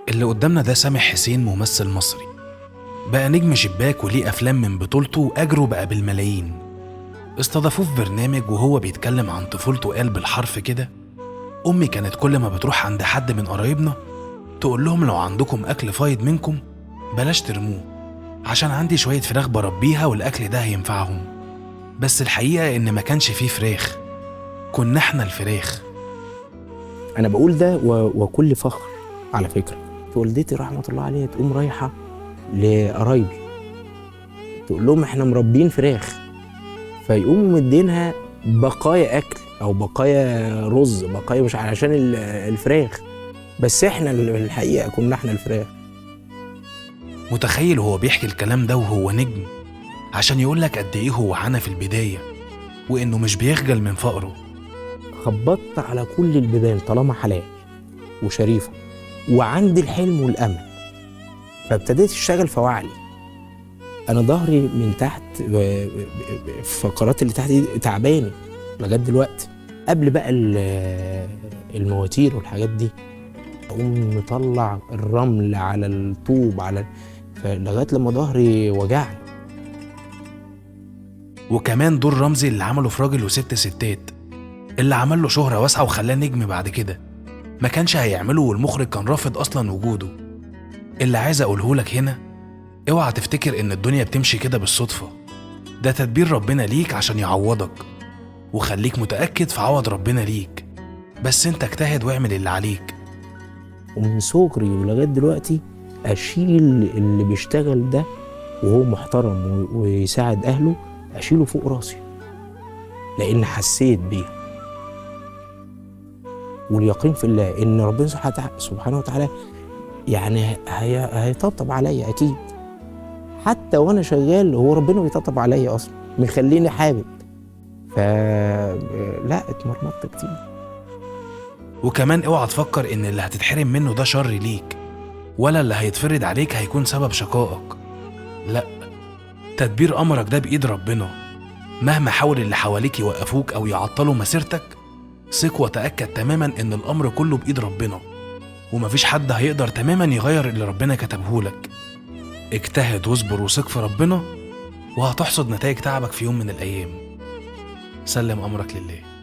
اللي قدامنا ده سامح حسين، ممثل مصري بقى نجم شباك وليه أفلام من بطولته وأجره بقى بالملايين. استضافوه في برنامج وهو بيتكلم عن طفولته، قال بالحرف كده: أمي كانت كل ما بتروح عند حد من قرايبنا تقول لهم لو عندكم أكل فايض منكم بلاش ترموه، عشان عندي شوية فراخ بربيها والأكل ده هينفعهم. بس الحقيقة إن ما كانش فيه فراخ، كنا إحنا الفراخ. أنا بقول ده وكل فخر على فكرة. والدتي رحمة الله عليها تقوم رايحة لقرايبي تقول لهم إحنا مربين فراخ، فيقوموا مدينها بقايا أكل أو بقايا رز، بقايا مش عشان الفراخ، بس إحنا الحقيقة كنا إحنا الفراخ. متخيل هو بيحكي الكلام ده وهو نجم عشان يقولك قد إيه هو عانى في البداية وإنه مش بيخجل من فقره. خبطت على كل البيبان طالما حلال وشريفة وعندي الحلم والأمل، فابتديت أشتغل فوعلي. أنا ظهري من تحت، الفقرات اللي تحت دي تعباني لغاية دلوقتي. قبل بقى المواتير والحاجات دي، أقوم مطلع الرمل على الطوب على لغاية لما ظهري وجعني. وكمان دور رمزي اللي عمله في راجل وست ستات، اللي عمل له شهرة واسعة وخلاه نجم بعد كده، ما كانش هيعمله والمخرج كان رافض أصلا وجوده. اللي عايز أقوله لك هنا، اوعى تفتكر إن الدنيا بتمشي كده بالصدفة، ده تدبير ربنا ليك عشان يعوضك، وخليك متأكد في عوض ربنا ليك، بس انت اجتهد واعمل اللي عليك. ومن صغري ولغاية دلوقتي أشيل اللي بيشتغل ده وهو محترم ويساعد أهله، أشيله فوق راسي، لأن حسيت بيه. واليقين في الله إن ربنا سبحانه وتعالى يعني هيطبطب عليا أكيد. حتى وأنا شغال هو ربنا بيطبطب عليا أصلا، مخليني حابب. فلا اتمرمطت كتير. وكمان اوعى تفكر إن اللي هتتحرم منه ده شر ليك، ولا اللي هيتفرض عليك هيكون سبب شقائك. لا، تدبير أمرك ده بإيد ربنا. مهما حاول اللي حواليك يوقفوك أو يعطلوا مسيرتك، ثق وتأكد تماما إن الأمر كله بإيد ربنا، ومفيش حد هيقدر تماما يغير اللي ربنا كتبهولك. اجتهد واصبر وثق في ربنا، وهتحصد نتائج تعبك في يوم من الأيام. سلم أمرك لله.